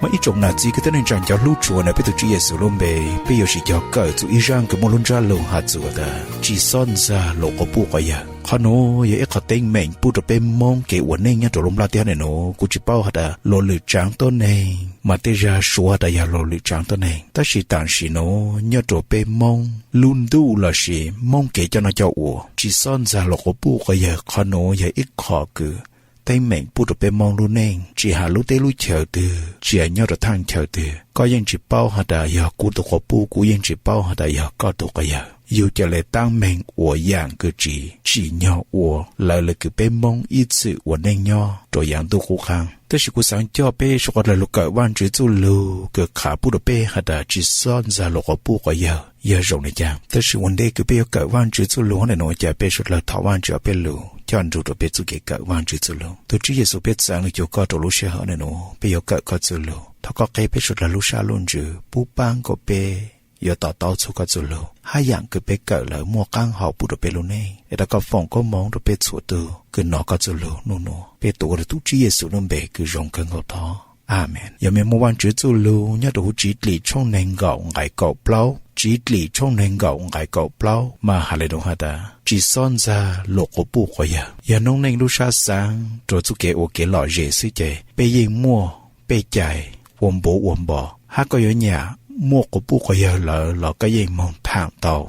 Mas ib tsoom nam txiv kwv tij neej tsa cov hlub tshua ntawm peb tus Tswv Yexus lub npe, peb yuav sim cog kawm txog ib zaj kws muaj lub ntsab lus has txug tas tsis xob ntxag luas quas puj quas yawg. Qhov nuav yog ib qhov teeb meem pub rua peb Moob kev ua neej nyob rua lub nplaj teb hab nim nuav. Kuv tsis paub has tas luas lwm tsaav tuab neeg mas tej zag suav has tas yog luas lwm tsaav tuab neeg, tab sis taam sim nuav nyob rua peb Moob lub ntuj lossis Moob kev coj noj coj ua, tsis xob ntxag luas quas puj quas yawg. Qhov nuav yog ib qho kws teeb meem pub rua peb Moob lub neej, tsis has lub teb lub chaw twg, tsis has nyob rua thaaj chaw twg, koj yeej tsis paub has tas yog kuv tug quas puj, kuv yeej tsis paub has tas yog koj tug quas yawg. Yug ca le taab meeg ua yaam kws tsis tsim nyog ua lawv le kws peb Moob ib txwm ua neej nyob rua yaav ntuj qub qaab. Tab sis kuv xaav coj peb suav dlawg lug kawm Vaajtswv txuj lug kws qha pub rua peb has tas tsis xob ntxag luas quas puj quas yawg yog zoo le caag. Tab sis ua ntej kws peb yuav kawm Vaajtswv txuj lug hab nim nuav, ca peb suav dlawg thov Vaajtswv peb lug coj nrug rua peb txuj kev kawm Vaajtswv txuj lug. Tug Tswv Yexus, peb txaav lug cuag koj rua lub sij hawm hab nim nuav, peb yuav kawm koj txuj lug. Thov koj qheb peb suav dlawg lub sab lub ntsws, pub paab kom peb yuav to taub txug koj txuj lug hab yaam kws peb kawm lawm muaj qaab hau pub rua peb lub neej. Es rov koj foom koob moov rua peb txhua tug kws nov koj txuj lug nub nuav, peb tuav rua tug Tswv Yexus lub npe kws zoo kawg nkaus thov, Amees. Yog mej muaj Vaajtswv txuj lug nyob rua huv Txiv Dlim tshooj neeg nkaum nqai kaum plaub, Txiv Dlim tshooj neeg nkaum nqai kaum plaub mas has le nuav has tas tsis xob ntxag luas quas puj quas yawg. Yog noob neej lub sab xaav rua txuj kev ua kev lom zem xwb ces peb yeej muaj peb cai ua npuv ua npo, hab koj yuav nyam muaj quas puj quas yawg lawm los koj yeej moog thaam tau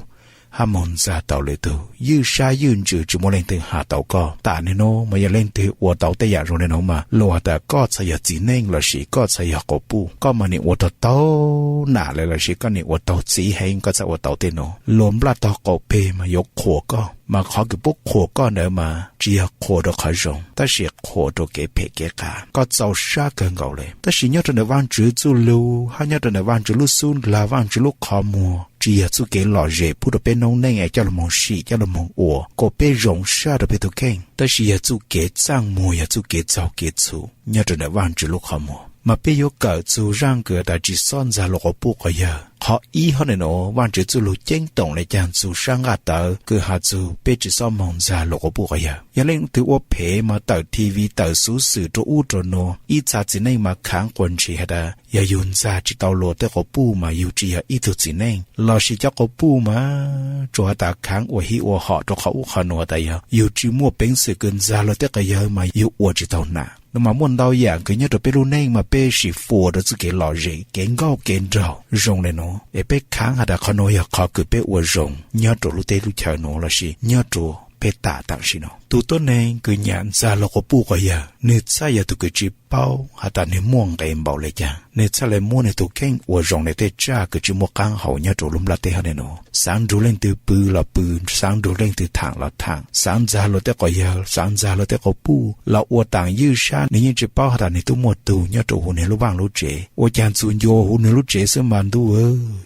hab moog ntxag tau lwm tug, ywj sab ywj ntsws tsis muaj leej twg has tau koj. Taam sim nuav mas yog leej twg ua tau tej yaam zoo le nuav mas luas has tas koj txhad yog txiv neej lossis koj txhad yog quas puj, koj mas nim ua taug taug nam le lossis koj nim ua taug txiv heev koj txhad ua tau tej nuav. Luas nplaj taug qaum peg mas yuav qhuas koj, mas qhov kws puab qhuas koj ntawd mas tsis yog qhuas rua qhov zoo tab sis qhuas rua kev phem kev qas, koj txaus sab kawg nkaus le. Tab sis nyob rua ntawm Vaajtswv txuj lug hab nyob rua ntawm Vaajtswv lub xub dlag, Vaajtswv lub qhov muag tsis yog txuj kev lom zem pub rua peb noob neej es coj lug moog sim coj lug moog ua kom peb zoo sab rua peb tug kheej, tab sis yog txuj kev txaaj muag, yog txuj kev txaug kev txhum nyob rua ntawm Vaajtswv lub qhov muag. Mas peb yuav kawm txug zaaj kws tas tsis xob ntxag luas quas puj quas yawg. Qhov ib hab nim nuav Vaajtswv txuj lug ceeb toom le caag txug sab nqaj tawv kws has txug peb tsis xob moog ntxag luas quas puj quas yawg. Yog leej twg ua phem mas tawm TV tawm xuv xwm rua ub rua nuav, ib txha txiv neej mas khaav quas ntshis has tas yog yug ntxag tsis tau luas tej quas puj mas yug tsis yog ib tug txiv neej, lossis cov quas puj mas tsuas has tas khaav ua hib ua hom rua qhov ub qhov nuav tas yog yug tsis muaj peev xwm kws ntxag luas tej quas yawg mas yug ua tsis tau nam. Nuav mas muaj ntau yaam kws nyob rua peb lub neej mas peb sim fuas rua txuj kev lom zem kev nkauj kev nraug zoo le nuav, es peb khaav has tas qhov nuav yog qhov kws peb ua zoo nyob rua lub teb lub chaw nuav lossis nyob rua peb tam tam sim nuav. Tug tuab neeg kws nyam ntxag luas quas puj quas yawg nwg txhaj yog tug kws tsis paub has tas nwg muaj nqe npaum le caag, nwg txhaj le muab nwg tug kheej ua zoo le tej tsaj kws tsis muaj qaab hau nyob rua lub nplaj teb hab le nuav. Xaav nrug leej twg pw los pw, xaav nrug leej twg thaam los thaam, xaav ntxag luas tej quas yawg, xaav ntxag luas tej quas puj los ua taam ywj sab, nwg yeej tsis paub has tas nwg tub muaj tug nyob rua huv nwg lub vaaj lub tsev. Ua caag txug ncua huv nwg lub tsev xwb mas ntuj,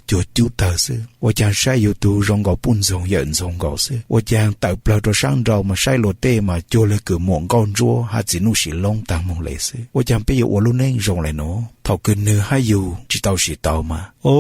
cuag cub tawg xwb. Ua caag saib yug tug zoo nkaus puj ntxoog yawm ntxoog nkaus xwb. Ua caag tawm plawg rua saab nrau mas saib luas tej mas cuag le kws muam nkauj ntsuab hab txiv nuj sim loob taag moog le xwb. Ua caag peb yuav ua lub neej zoo le nuav thaum kws nwg hab yug tsis tau sim tau mas, o,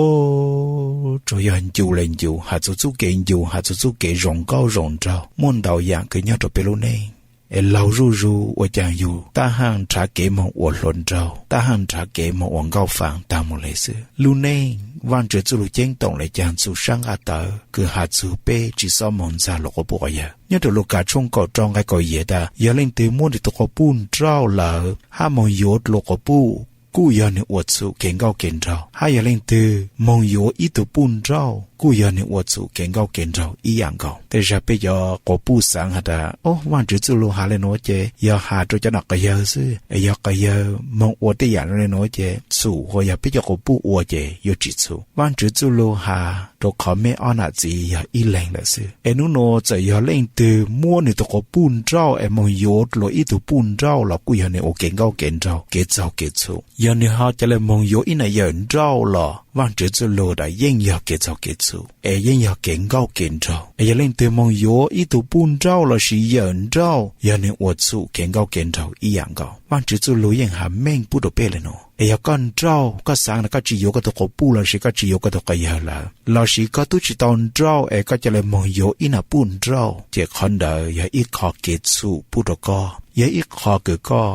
tsuas yog ncu le ncu, has txug txuj kev ncu, has txug txuj kev zoo nkauj zoo nraug. Muaj ntau yaam kws nyob rua peb lub neej es laug zuj zus ua caag yug tab haaj nrhav kev moog ua hluas nraug, tab haaj nrhav kev moog ua nkauj faam taag moog le xwb. Lub neej Vaajtswv txuj lug ceeb toom le caag txug saab nqaj tawv kws has txug peb tsis xob moog ntxag luas quas puj quas yawg. Nyob rua Lukas tshooj kaum rau nqai kaum yim tas yog leej twg muab nwg tug quas puj nrauj lawm hab moog yuav luas quas puj, kuj yog nwg ua txhum kev nkauj kev nraug, hab yog leej twg moog yuav ib tug puj nrauj kuj yog nwg ua txhum kev nkauj kev nraug ib yaam nkaus. Tej zag peb cov quas puj xaav has tas, o, Vaajtswv txuj lug has le nuav ces yog has rua cov nam quas yawg xwb, es yog quas yawg moog ua tej yaam le nuav ces txhum, hos yog peb cov quas puj ua ces yuav tsis txhum. Vaajtswv txuj lug has rua qhov meb ob nam txiv yog ib leeg lawm xwb. Es nub nuav txawm yog leej twg muab nwg tug quas puj nrauj es moog yuav luas ib tug puj nrauj los kuj yog nwg ua kev nkauj kev nraug kev txaug kev txhum. Yog nwg ho ca le moog yuav ib nam yawm nrauj los Vaajtswv txuj lug tas yeej yog kev txaug kev txhum es yeej yog kev nkauj kev nraug. Es yog leej twg moog yuav ib tug puj nrauj lossis yawm nrauj, yog nwg ua txhum kev nkauj kev nraug ib yaam nkaus. Vaajtswv txuj lug yeej has meej pub rua peb le nuav. Es yog koj nrauj, koj xaav tas koj tsis yuav koj tug quas puj lossis koj tsis yuav koj tug quas yawg lawm, lossis koj tub tsis tau nrauj es koj ca le moog yuav ib nam puj nrauj, ces qhov ntawd yog ib qho kev txhum pub rua koj, yog ib qho kws koj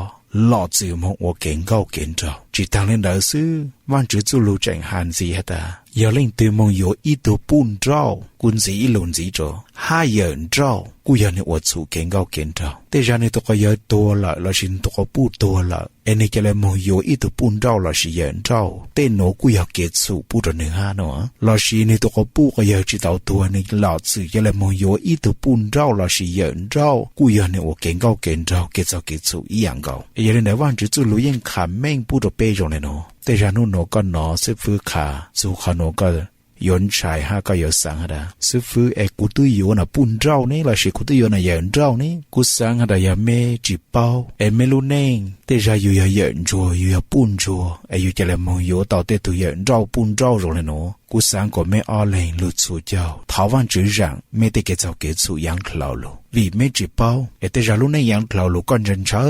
lom txwm moog ua kev nkauj kev nraug. Tsis taag le ntawd xwb, Vaajtswv txuj lug tseem has ntxiv has tas yog leej twg moog yuav ib tug puj nrauj, kuv ntxiv ib lus ntxiv rua, hab yawm nrauj kuj yog nwg ua txhum kev nkauj kev nraug. Tej zag nwg tug quas yawg tuag lawm lossis nwg tug quas puj tuag lawm es nwg ca le moog yuav ib tug puj nrauj lossis yawm nrauj, tej nuav kuj yog kev txhum pub rua nwg hab no. Lossis nwg tug quas puj quas yawg tsis tau tuag nwg lom txwm ca le moog yuav ib tug puj nrauj lossis yawm nrauj kuj yog nwg ua kev nkauj kev nraug kev txhaum kev txhum ib yaam nkaus. Yog le ntawd Vaajtswv txuj lug yeej qha meej pub rua peb zoo le nuav. Tej zag nub nuav koj nov xwb fwb qha txug qhov nuav koj yuav ntshai hab koj yuav xaav has tas xwb fwb es kuv twb yuav nwg puj nrauj ne lossis kuv twb yuav nwg yawm nrauj ne. Kuv xaav has tas yog meb tsis paub es meb lub neej tej zag yug yog yawm ntsuag yug yog puj ntsuag es yug ca le moog yuav tau tej tug yawm nrauj puj nrauj zoo le nuav. Kuv xaav kuas meb ob leeg lug txhum caug thov Vaajtswv zaam meb tej kev txhaum kev txhum yaav dlhau lug vim meb tsis paub es tej zag lub neej yaav dlhau lug koj ntshaw ntshaw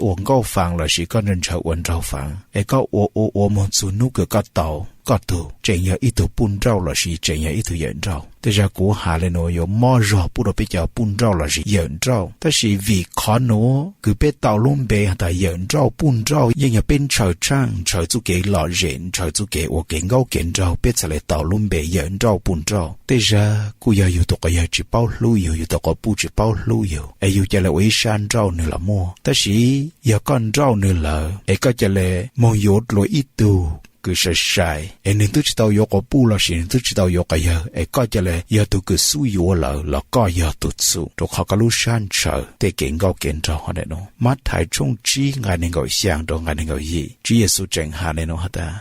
ua nkauj faav lossis koj ntshaw ntshaw ua nraug faav es koj ua ua ua moog txug nub kws koj tau koj tug tseem yog ib tug puj nrauj lossis tseem yog ib tug yawm nrauj. Tej zag kuv has le nuav yuav mob zog pub rua peb cov puj nrauj lossis yawm nrauj, tab sis vim qhov nuav kws peb tau lub npe has tas yawm nrauj puj nrauj yeej yog peb ntshaw tshaaj ntshaw txuj kev lom zem ntshaw txuj kev ua kev nkauj kev nraug peb txhad le tau lub npe yawm nrauj puj nrauj. Tej zag kuj yog yug tug quas yawg tsis paub hlub yug, yug tug quas puj tsis paub hlub yug es yug ca le ua ib sab nrauj nwg los muaj. Tab sis yog koj nrauj nwg lawm es koj ca le moog yuav dlua ib tug kws sai sai es nwg twb tsis tau yuav quas puj lossis nwg twb tsis tau yuav quas yawg es koj ca le yog tug kws xub yuav lawm los koj yog tug txhum rua qhov koj lub sab ntshaw tej kev nkauj kev nraug hov ntawm nuav. Mathais tshooj tsib nqai neeg nkaum xyaa rua nqai neeg nkaum yim, Tswv Yexus tseem has le nuav has tas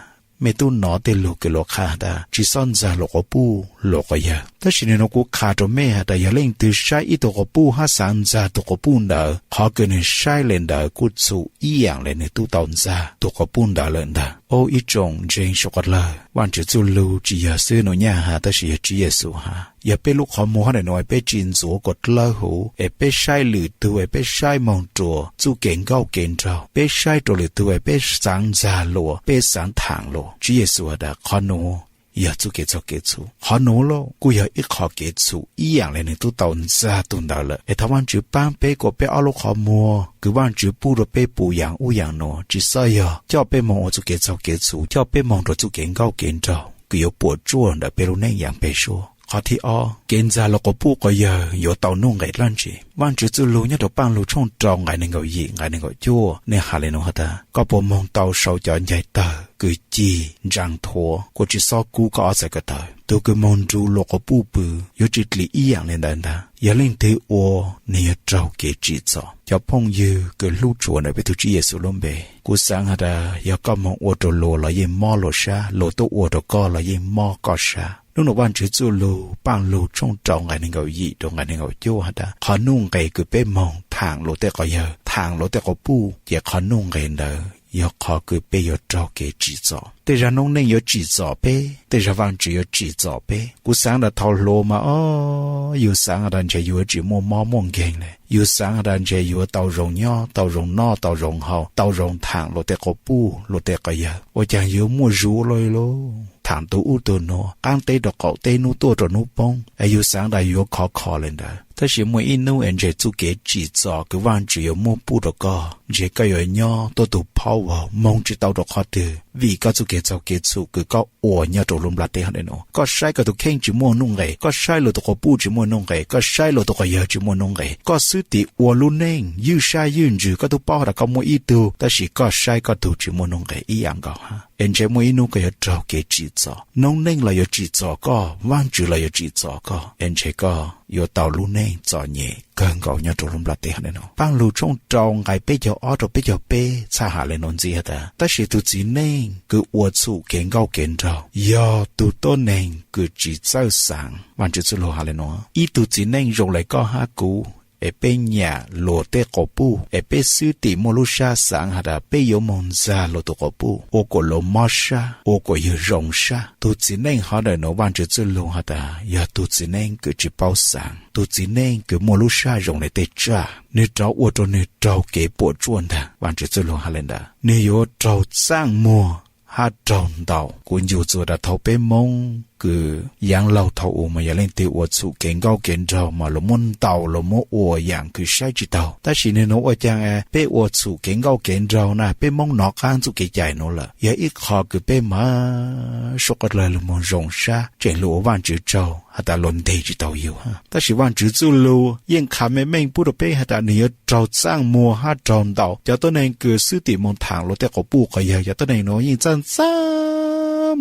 mej tub nov tej lug kws luag qha has tas tsis txhob ntxag luas quas puj luas quas yawg. Tab sis nwg nuav kuv qha rua mej has tas yog leej twg saib ib tug quas puj hab xaav ntxag tug quas puj ntawd, qhov kws nwg saib le ntawd kuj txhum ib yaam le nwg tub tau ntxag tug quas puj ntawd lawm ntag. Au ib tsoom ntseeg suav quas dlawg, Vaajtswv txuj lug tsis yog xwb nuav nyaj has tab sis yog Tswv Yexus has. Yog peb lub qhov muag hov ntawm nuav es peb tsis ntxuav kuas dlawb huv es peb saib lwm tug es peb saib moog rua txuj kev nkauj kev nraug, peb saib rua lwm tug es peb xaav ntxag luas peb xaav thaam luas. Tswv Yexus has tas qhov nuav yog txuj kev txhaum kev txhum. Qhov nuav lauj kuj yog ib qho kev txhum ib yaam le nwg tub tau ntxag tug ntawd lawm. Es thov Vaajtswv paab peb kuas peb ob lub qhov muag kws Vaajtswv pub rua peb puv yaam ub yaam nuav tsis txhob yog coj peb moog ua txuj kev txhaum kev txhum, coj peb moog rua txuj kev nkauj kev nraug kws yuav puam tsuaj ntawm peb lub neej yaam peg suab. Qhov thib ob, kev ntxag luas quas puj quas yawg yuav tau nuj nqes dlaab tsi? Vaajtswv txuj lug nyob rua Paaj Lug tshooj rau nqai neeg nkaum yim nqai neeg nkaum cuaj nwg has le nuav has tas koj puas moog tau sau cov ncaig tawg kws cig ntsaa thuav kuas tsis xob kub koj ob txhais ko taw? Tug kws moog nrug luas quas puj pw yuav tsi dlim ib yaam le ntawd ntag. Yog leej twg ua, nwg yuav raug kev tsim txom. Cov phooj ywg kws hlub tshua ntawm peb tug Tswv Yexus lub npe, kuv xaav has tas yog koj moog ua rua luas los yeej mob luas sab, luas tub ua rua koj los yeej mob koj sab. Nub nuav Vaajtswv txuj lug Paaj Lug tshooj rau nqai neeg nkaum yim rua nqai neeg nkaum cuaj has tas qhov nuj nqes kws peb moog thaam luas tej quas yawg, thaam luas tej quas puj ces qhov nuj nqes ntawd yog qhov kws peb yuav raug kev tsim txom. Tej zag noob neej yuav tsim txom peb, tej zag Vaajtswv yuav tsim txom peb. Kuv xaav tas thaus hluas mas o, yug xaav tas ntshe yuav tsis muaj mob muaj nkeeg le, yug xaav tas ntshe yuav tau zoo nyob tau zoo noj tau zoo haus tau zoo thaam luas tej quas puj luas tej quas yawg, ua caag yuav muaj zuv lawm lauj, thaam tug ub tug nuav, qaab teb rua qaum teb, nub tuaj rua nub poob es yug xaav tas yuav khov kho le ntawd. Tab sis muaj ib nub es ntshe txuj kev tsim txom kws Vaajtswv yuav muab pub rua koj ntshe koj yuav nyob tuaj tug phaub vaug moog tsis tau rua qhov twg vim koj txuj kev txhaum kev txhum kws koj ua nyob rua lub nplaj teb hov ntawm nuav. Koj saib koj tug kheej tsis muaj nuj nqes, koj saib luas tug quas puj tsis muaj nuj nqes, koj saib luas tug quas yawg tsis muaj nuj nqes, koj xwb tim ua lub neej ywj sab ywj ntsws, koj tub paub has tas koj muaj ib tug tab sis koj saib koj tug tsis muaj nuj nqes ib yaam nkaus hab. Es ntshe muaj ib nub koj yuav raug kev tsim txom, noob neej los yuav tsim txom koj, Vaajtswv los yuav tsim txom koj, es ntshe koj yuav tau lub neej txom nyem kawg nkaus nyob rua lub nplaj teb hov ntawm nuav. Paaj Lug tshooj rau nqai peb caug ob rua peb caug peb txhaj has le nuav ntxiv has tas tab sis tug txiv neej kws ua txhum kev nkauj kev nraug yog tug tuab neeg kws tsis txawj xaav. Vaajtswv txuj lug has le nuav, ib tug txiv neej zoo le koj hab kuv es peb nyam luas tej quas puj es peb xwb tim muaj lub sab xaav has tas peb yuav moog ntxag luas tug quas puj ua kuas luas mob sab, ua kuas yug zoo sab. Tug txiv neej hov ntawm nuav Vaajtswv txuj lug has tas yog tug txiv neej kws tsis paub xaav, tug txiv neej kws muaj lub sab zoo le tej tsaj, nwg rov ua rua nwg raug kev puam tsuaj ntag. Vaajtswv txuj lug has le ntawd, nwg yuav raug txaaj muag hab raug ntaus. Kuv ncu txug tas thaus peb Moob kws yaav laug thaum u mas yog leej twg ua txhum kev nkauj kev nraug mas luag muab ntaus luag muab ua yaam kws saib tsi taug. Tab sis nwg nuav ua caag peb ua txhum kev nkauj kev nraug na, peb Moob nov qaab txuj kev cai nuav lawm, yog ib qho kws peb mas sua qhov dlawg lug moog zoo sab tseem lug ua Vaajtswv tsaug has tas luag nteg tsi tau yug. Tab sis Vaajtswv txuj lug yeej qha meej meej pub rua peb has tas nwg yuav raug txaaj muag hab raug ntaus. Cov tuab neeg kws xwb tim moog thaam luag tej quas puj quas yawg, cov tuab neeg nuav yeej txaaj txaaj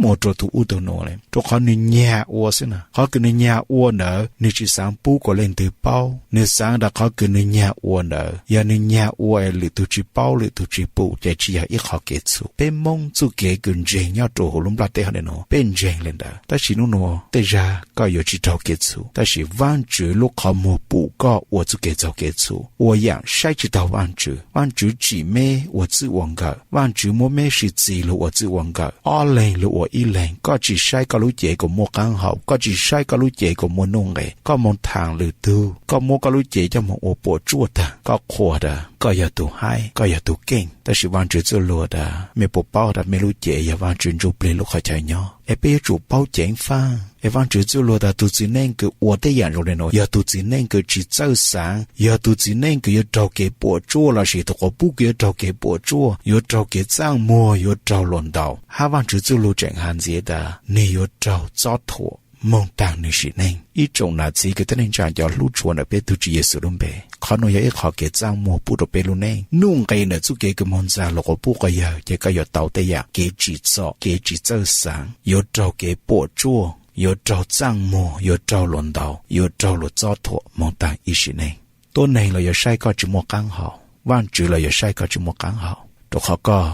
muag rua tug ub tug nuav le, rua qhov nwg nyag ua xwb na. Qhov kws nwg nyag ua ntawd nwg tsi xaav pub kuas leej twg paub, nwg xaav tas qhov kws nwg nyag ua ntawd yog nwg nyag ua es lwm tug tsi paub lwm tug tsi pum ces tsi yog ib qho kev txhum. Peb Moob txuj kev kws ntseeg nyob rua huv lub nplaj teb hov ntawm nuav peb ntseeg le ntawd. Tab sis nub nuav tej zag koj yuav tsi raug kev txhum, tab sis Vaajtswv lub qhov muag pum koj ua txuj kev txaug kev txhum, ua yaam saib tsi taug Vaajtswv. Vaajtswv tsim meb ua txwj ua nkawm, Vaajtswv muab meb sib txig lug ua txwj ua nkawm, ob leeg lug ua ib leeg. Koj tsi saib koj lub cev kuas muaj qaab hau, koj tsi saib koj lub cev kuas muaj nuj nqes, koj moog thaam lwm tug, koj muab koj lub cev coj moog ua puam tsuaj taag, koj qhuas tas koj yog tug haib, koj yog tug keej. Tab sis Vaajtswv txuj lug tas mej puas paub tas mej lub cev yog Vaajtswv Ntsuj Plig lub qhov chaw nyob? Es peb yuav tsum paub ceev faaj. Es Vaajtswv txuj lug tas tug txiv neej kws ua tej yaam zoo le nuav yog tug txiv neej kws tsi txawj xaav, yog tug txiv neej kws yuav raug kev puam tsuaj lossis tug quas puj kws yuav raug kev puam tsuaj, yuav raug kev txaaj muag, yuav raug luas ntaus. Hab Vaajtswv txuj lug tseem has ntxiv tas nwg yuav raug txob thuam moog taag nwg sim neej. Ib tsoom nam txiv kwv tij neej tsaa cov hlub tshua ntawm peb tug Tswv Yexus lub npe, qhov nuav yog ib qho kev txaaj muag pub rua peb lub neej. Nuj nqes ntawm txuj kev kws moog ntxag luas quas puj quas yawg ces koj yuav tau tej yaam kev tsim txom, kev tsi txawj xaav, yuav raug kev puam tsuaj, yuav raug txaaj muag, yuav raug luas ntaus, yuav raug luas txob thuam moog taag ib sim neej. Tuab neeg los yuav saib koj tsi muaj qaab hau, Vaajtswv los yuav saib koj tsi muaj qaab hau, rua qhov koj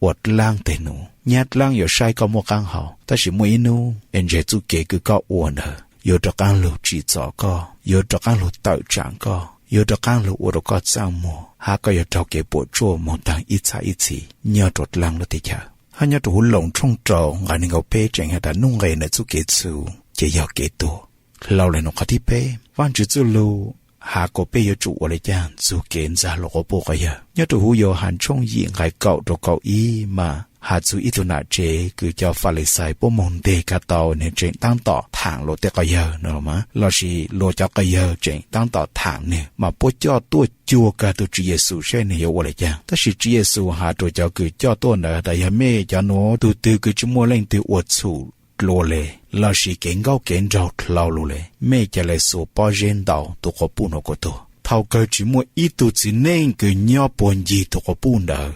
ua dlaab teg nuav. Nyab dlaab yuav saib koj muaj qaab hau, tab sis muaj ib nub es ntseeg txuj kev kws koj ua ntawd yuav rov qaab lug tsim txom koj, yuav rov qaab lug tawm tsaam koj, yuav rov qaab lug ua rua koj txaaj muag, hab koj yuav raug kev puam tsuaj moog taag ib txhab ib txhis nyob rua dlaab lub teb chaws. Hab nyob rua huv Loos tshooj rau nqai neeg nkaum peb tseem has tas nuj nqes ntawm txuj kev txhum ces yog kev tuag. Dlhau le nuav qhov thib peb, Vaajtswv txuj lug has kuas peb yuav tsum ua le caag txug kev ntxag luas quas puj quas yawg. Nyob rua huv Yauhas tshooj yim nqai kaum rua kaum ib mas has txug ib tug nam tsev kws cov Falixais puab moog nteg kag tau, nwg tseem taab tom thaam luas tej quas yawg no mas, lossis luas cov quas yawg tseem taab tom thaam nwg, mas puab coj tuaj cuag kag tug Tswv Yexus saib nwg yuav ua le caag. Tab sis Tswv Yexus has rua cov kws coj tuaj ntawd tas yog mej cov nuav tug twg kws tsi muaj leej twg ua txhum dlua le, lossis kev nkauj kev nraug dlhau lug le, mej ca le xuas pob zeb ntaus tug quas puj nuav kuas tuag. Thaum kawg tsi muaj ib tug txiv neej kws nyob puag ncig tug quas puj ntawd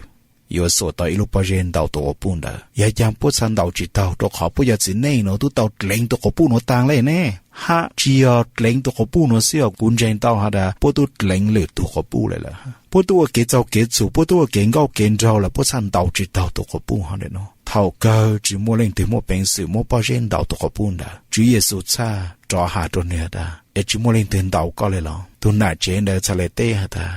yuav xuas tau ib lub pob zeb ntaus tug quas puj ntawd. Yog caag puab txhaj ntaus tsi taug? Rua qhov puab cov txiv neej nuav tub tau dleev tug quas puj nuav taag le ne. Hab tsi yog dleev tug quas puj nuav xwb os, kuv ntseeg tau has tas puab tub dleev lwm tug quas puj le lawm. Puab tub ua kev txaug kev txhum, puab tub ua kev nkauj kev nraug lawm puab txhaj ntaus tsi taug tug quas puj hov ntawm nuav. Thaum kawg tsi muaj leej twg muaj peev xwm muab pob zeb ntaus tug quas puj ntawd. Tswv Yexus txhaj rov has rua nwg tas, es tsi muaj leej twg ntaus koj le los? Tug nam tsev ntawd txhaj le teb has tas,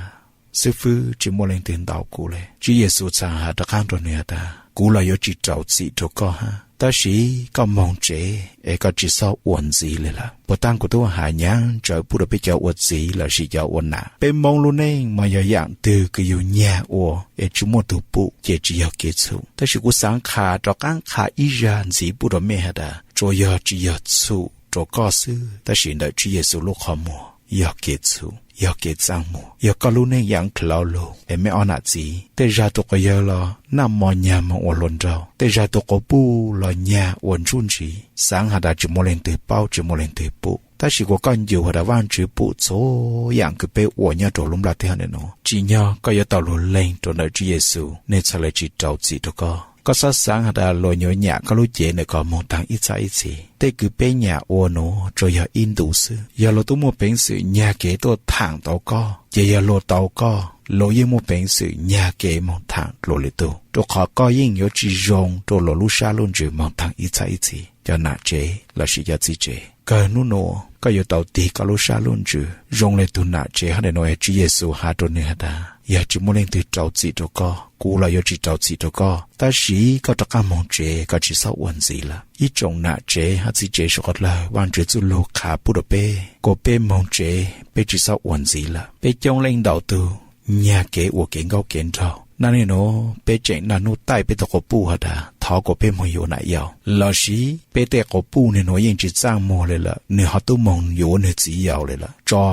xib fwb, tsi muaj leej twg ntaus kuv le. Tswv Yexus txhaj has rov qaab rua nwg has tas, kuv los yuav tsi raug txim rua koj hab, tab sis koj moog tsev es koj tsi xob ua ntxiv le lawm. Puag taag kuv tub has nyaav ntsawv pub rua peb cov ua txiv lossis cov ua nam, peb Moob lub neej mas yog yaam twg kws yug nyag ua es tsi muaj tug pum ces tsi yog kev txhum. Tab sis kuv xaav qha rov qaab qha ib zag ntxiv pub rua mej has tas, tsuas yog tsi yog txhum rua koj xwb, tab sis ntawm Tswv Yexus lub qhov muag yog kev txhum, yog kev txaaj muag, yog koj lub neej yaav dlhau lug. Es mej ob nam txiv, tej zag tug quas yawg los naj mo nyag moog ua hluas nraug, tej zag tug quas puj los nyag ua ntsuj ntsig, xaav has tas tsi muaj leej twg paub tsi muaj leej twg pum. Tab sis kuas koj ncu has tas Vaajtswv pum txhua yaam kws peb ua nyob rua lub nplaj teb hov ntawm nuav. Tsim nyog koj yuav tau lug leeg rua ntawm Tswv Yexus, nwg txhaj le tsi raug txim rua koj. Koj xob xaav has tas luas nyuam nyam koj lub cev ntawm koj moog taag ib txhab ib txhis. Tej kws peb nyam ua nuav tsuas yog ib ntu xwb. Yog luas tub muaj peev xwm nyag kev tuaj thaam tau koj, ces yog luas tau koj, luas yeej muaj peev xwm nyag kev moog thaam dlua lwm tug, rua qhov koj yeej yuav tsi zoo rua luas lub sab lub ntsws moog taag ib txhab ib txhis. Cov nam tsev lossis cov txiv tsev, kawg nub nuav koj yuav tau tig koj lub sab lub ntsws zoo le tug nam tsev hov ntawm nuav. Tswv Yexus has rua nwg has tas, yog tsi muaj leej twg raug txim rua koj, kuv los yuav tsi raug txim rua koj, tab sis koj rov qaab moog tsev, koj tsi xob ua ntxiv lawm. Ib tsoom nam tsev hab txiv tsev suav qhov dlawg, Vaajtswv txuj lug qha pub rua peb kuas peb moog tsev peb tsi xob ua ntxiv lawm. Peb coob leej ntau tug nyag kev ua kev nkauj kev nraug. Naj nub nuav peb tseem naj nub taij peb tug quas puj has tas thov kom peb moog yuav nam yau. Lossis peb tej quas puj nwg nuav yeej tsi txaaj muag le lawm, nwg ho tub moog yuav nwg txiv yau le lawm, tso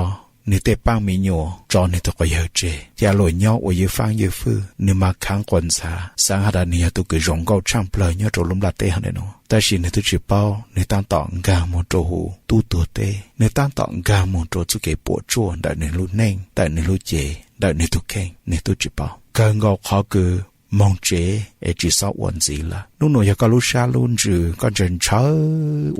nwg tej paab mi nyuam, tso nwg tug quas yawg tseg, ca luas nyob ua ywj faab ywj fwj. Nwg mas khaav quas ntxhaav, xaav has tas nwg yog tug kws zoo nkauj tshaaj plawg nyob rua lub nplaj teb hov ntawm nuav, tab sis nwg tub tsi paub, nwg taab tom nkaag moog rua huv tub tuag teb, nwg taab tom nkaag moog rua txuj kev puam tsuaj ntawm nwg lub neej, ntawm nwg lub cev, ntawm nwg tug kheej, nwg tub tsi paub. Kawg nkaus qhov kws moog tsev es tsi xob ua ntxiv lawm. Nub nuav yog koj lub sab lub ntsws koj ntshaw ntshaw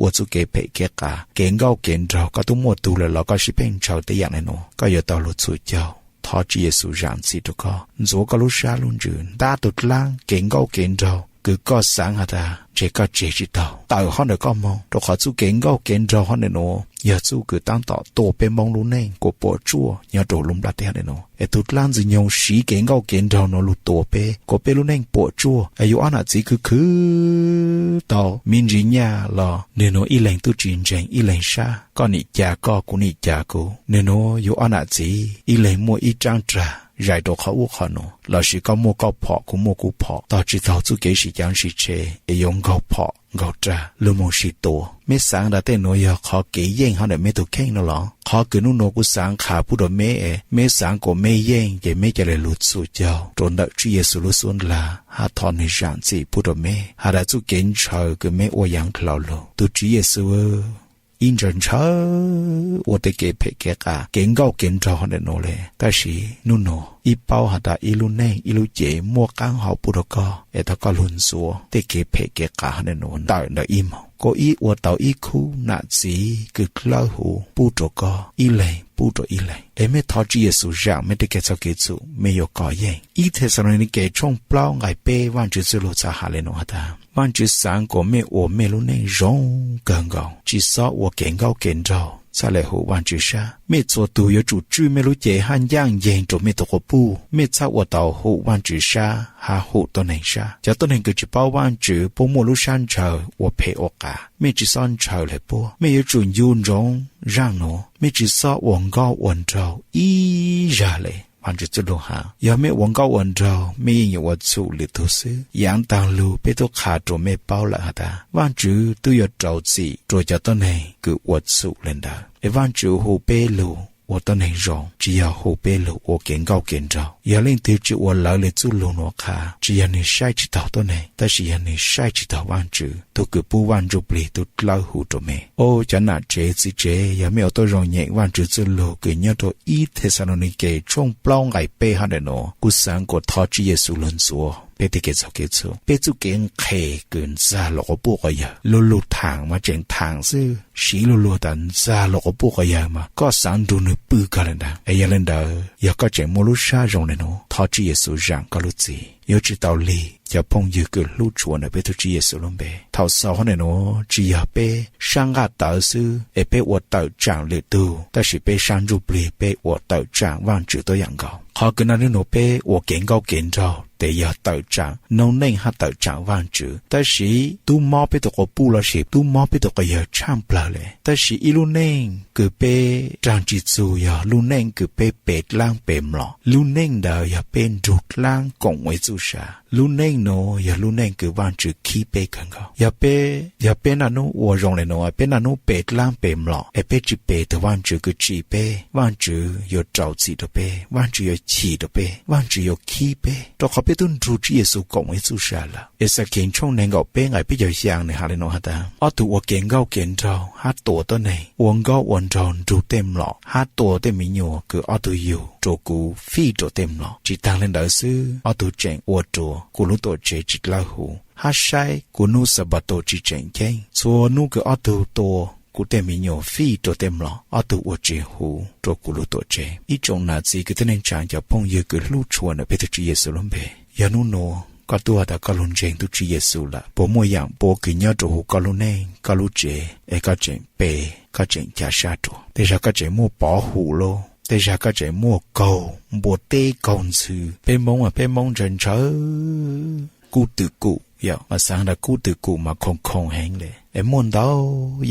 ua txuj kev phem kev qav, kev nkauj kev nraug koj tub muaj tug lawm los koj sib pheej ntshaw tej yaam le nuav, koj yuav tau lug txhum caug. Thov Tswv Yexus zaam txim rua koj, ntxuav koj lub sab lub ntsws, ntab tug dlaab kev nkauj kev nraug kws koj xaav has tas ntshe koj tseg tsi taug, tawm hov ntawm koj moog, rua qhov txuj kev nkauj kev nraug hov ntawm nuav yog txuj kws taab tom tua peb Moob lub neej kuas puam tsuaj nyob rua lub nplaj teb hov ntawm nuav. Es tug dlaab ntxwg nyoog siv kev nkauj kev nraug nuav lug tua peb kuas peb lub neej puam tsuaj, es yug ob nam txiv khwv khwv tau me ntsis nyaj los nwg nuav ib leeg tub tsi ntseeg ib leeg sab, koj nim ca koj kuv nim ca kuv. Nwg nuav yug ob nam txiv ib leeg muaj ib rab rag zais rua qhov ub qhov nuav, lossis koj muaj koj phom kuv muaj kuv phom, taug tsi taug txuj kev sib caav sib tshev es yuav nkaug phom nkaug rag lug moog sib tua. Meb xaav tas tej nuav yog qhov kev yeej hov ntawm meb tug kheej nuav los? Qhov kws nub nuav kuv xaav qha pub rua meb es meb xaav kuas meb yeej ces meb ca le lug txhum caug rua ntawm Tswv Yexus lub suab ndlag hab thov nwg zaam txim pub rua meb has tas txuj kev ntshaw kws meb ua yaav dlhau lug. Tug Tswv Yexus ib ntshaw ntshaw ua tej kev phem kev qav kev nkauj kev nraug hov ntawm nuav le, tab sis nub nuav ib paub has tas ib lub neej ib lub cev muaj qaab hau pub rua koj es thov koj lug ntxuav tej kev phem kev qav hov ntawm nuav ntawm ntawm ib moog, koj ib ua tau ib khub nam txiv kws dlawb huv pub rua koj ib leeg pub rua ib leeg. Es mej thov Tswv Yexus zaam mej tej kev txhaum kev txhum mej yuav kov yeej. Ib Thexalaunikes tshooj plaub nqai peb Vaajtswv txuj lug txhaj has le nuav has tas Vaajtswv xaav kuas mej ua mej lub neej zoo kawg nkaus, tsi xob ua kev nkauj kev nraug txhaj le hum Vaajtswv sab. Mej txhua tug yuav tsum tswj mej lub cev hab ncaaj nceeg rua mej tug quas puj, mej txhaj ua tau hum Vaajtswv sab hab hum tuab neeg sab. Cov tuab neeg kws tsi paub Vaajtswv puab muaj lub sab ntshaw ua phem ua qav, mej tsi xob ntshaw le puab. Mej yuav tsum ncu ntsoov zaaj nuav, mej tsi xob ua nkauj ua nraug ib zag le. Vaajtswv txuj lug has yog mej ua nkauj ua nraug mej yeej yuav ua txhum lwm tug xwb. Yaav taag lug peb tub qha rua mej paub lawm has tas Vaajtswv tub yuav rau txim rua cov tuab neeg kws ua txhum le ntawd. Es Vaajtswv hu peb lug ua tuab neeg zoo, tsi yog hu peb lug ua kev nkauj kev nraug. Yog leej twg tsi ua lawv le txuj lug nuav qha, tsi yog nwg saib tsi taug tuab neeg, tab sis yog nwg saib tsi taug Vaajtswv tug kws pub Vaaj Ntsuj Plig tub dlawb huv rua mej. Au cov nam tsev txiv tsev, yog mej ua tuab zoo nyeem Vaajtswv txuj lug kws nyob rua ib Thexalaunikes tshooj plaub nqai peb hab ntawm nuav, kuv xaav kuas thov Tswv Yexus lug ntxuav peb tej kev txhaum kev txhum, peb txuj kev nqhes kws ntxag luas quas puj quas yawg. Lu lug thaam mas tseem thaam xwb, siv lu lug tas ntxag luas quas puj quas yawg mas koj xaav nrug nwg pw kag le ntawd. Es yog le ntawd yog koj tseem muaj lub sab zoo le nuav, thov Tswv Yexus zaam koj lub txim. Yuav tsi tau lig cov phooj ywg kws hlub tshua ntawm peb tug Tswv Yexus lub npe. Thaum xaus hov ntawm nuav tsi yog peb sab nqaj tawv xwb es peb ua tawm tsaam lwm tug, tab sis peb sab ntsuj plig peb ua tawm tsaam Vaajtswv tuab yaam nkaus. Qhov kws naj nub nuav peb ua kev nkauj kev nraug tes yog tawm tsaam noob neej hab tawm tsaam Vaajtswv. Tab sis tub mob peb tug quas puj lossis tub mob peb tug quas yawg tshaaj plawg le. Tab sis ib lub neej kws peb raag tsi txug yog lub neej kws peb pe dlaab pe mlom. Lub neej ntawd yog peb nrug dlaab koom ua ib txuj sa. Lub neej nuav yog lub neej kws Vaajtswv khib peb kawg nkaus. Yog peb, yog peb naj nub ua zoo le nuav, peb naj nub pe dlaab pe mlom es peb tsi pe tug Vaajtswv kws tsim peb, Vaajtswv yuav rau txim rua peb, Vaajtswv yuav chim rua peb, Vaajtswv yuav khib peb, rua qhov peb tub nrug Tswv Yexus koom ua ib txuj sa lawm. Exakhees tshooj neeg nkaum peb nqai peb caug xyaa nwg has le nuav has tas, ob tug ua kev nkauj kev nraug hab tua tuab neeg, ua nkauj ua nraug nrug tej mlom hab tua tej me nyuam kws ob tug yug, rua kuv fij rua tej mlom. Tsi taag le ntawd xwb, ob tug tseem ua rua kuv lub tuam tsev tsi dlawb huv, hab saib kuv nub Xanpataus tsi tseem ceeb. Txhua nub kws ob tug tua kuv tej me nyuam fij rua tej mlom, ob tug ua tsi huv rua kuv lub tuam tsev. Ib tsoom nam txiv kwv tij neej tsaa cov phooj ywg kws hlub tshua ntawm peb tug Tswv Yexus lub npe, yog nub nuav koj tub has tas koj lug ntseeg tug Tswv Yexus lawm, puas muaj yaam puab kws nyob rua huv koj lub neej koj lub tsev es koj tseem pe, koj tseem ca sab rua? Tej zag koj tseem muaj pov hum lauj, tej zag koj tseem muaj kaug npua teb kaug ntxhw. Peb Moob, peb Moob ntshaw ntshaw kuj twm kum, Yog mas xaav tas kub twm kum mas khoom khoom heev le. Es muaj ntau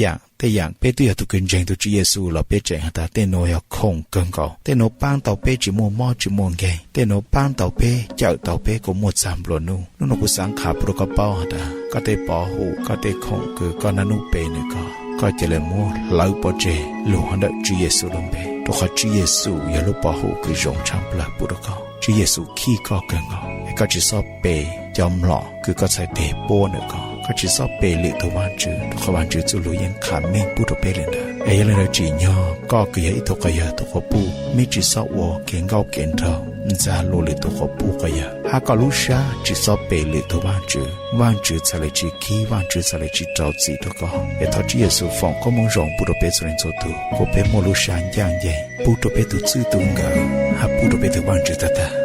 yaam, tej yaam peb twb yog tug kws ntseeg tug Tswv Yexus los peb tseem has tas tej nuav yog khoom kawg nkaus, tej nuav paab tau peb tsi muaj mob tsi muaj nkeeg, tej nuav paab tau peb, cawm tau peb kuas muaj txag nplua nuj. Nub nua kuv xaav qha pub rua koj paub has tas koj tej pov hum, koj tej khoom kws koj naj nub pe nwm koj, koj ca le muab hlawv pov tseg lug hov ntawm Tswv Yexus lub npe, rua qhov Tswv Yexus yog lub pov hum kws zoo tshaj plawg pub rua koj. Tswv Yexus khij koj kawg nkaus, es koj tsi xob pe cov mlom kws koj txhais teg puab nwm koj, koj tsi xob pe lwm tug vaajtswv, rua qhov Vaajtswv txuj lug yeej qha meej pub rua peb le ntawd. Es yog le ntawd tsim nyog koj kws yog ib tug quas yawg tug quas puj, meb tsi xob ua kev nkauj kev nraug ntxag lug lwm tug quas puj quas yawg, hab koj lub sab tsi xob pe lwm tug vaajtswv. Vaajtswv txhad le tsi khib, Vaajtswv txhad le tsi rau txim rua koj. Es thov Tswv Yexus foom koob hmoov zoo pub rua peb txhua leej txhua tug, kuas peb muaj lub sab ncaaj nceeg pub rua peb tug txwj tug nkawm, hab pub rua peb tug vaajtswv tag tag.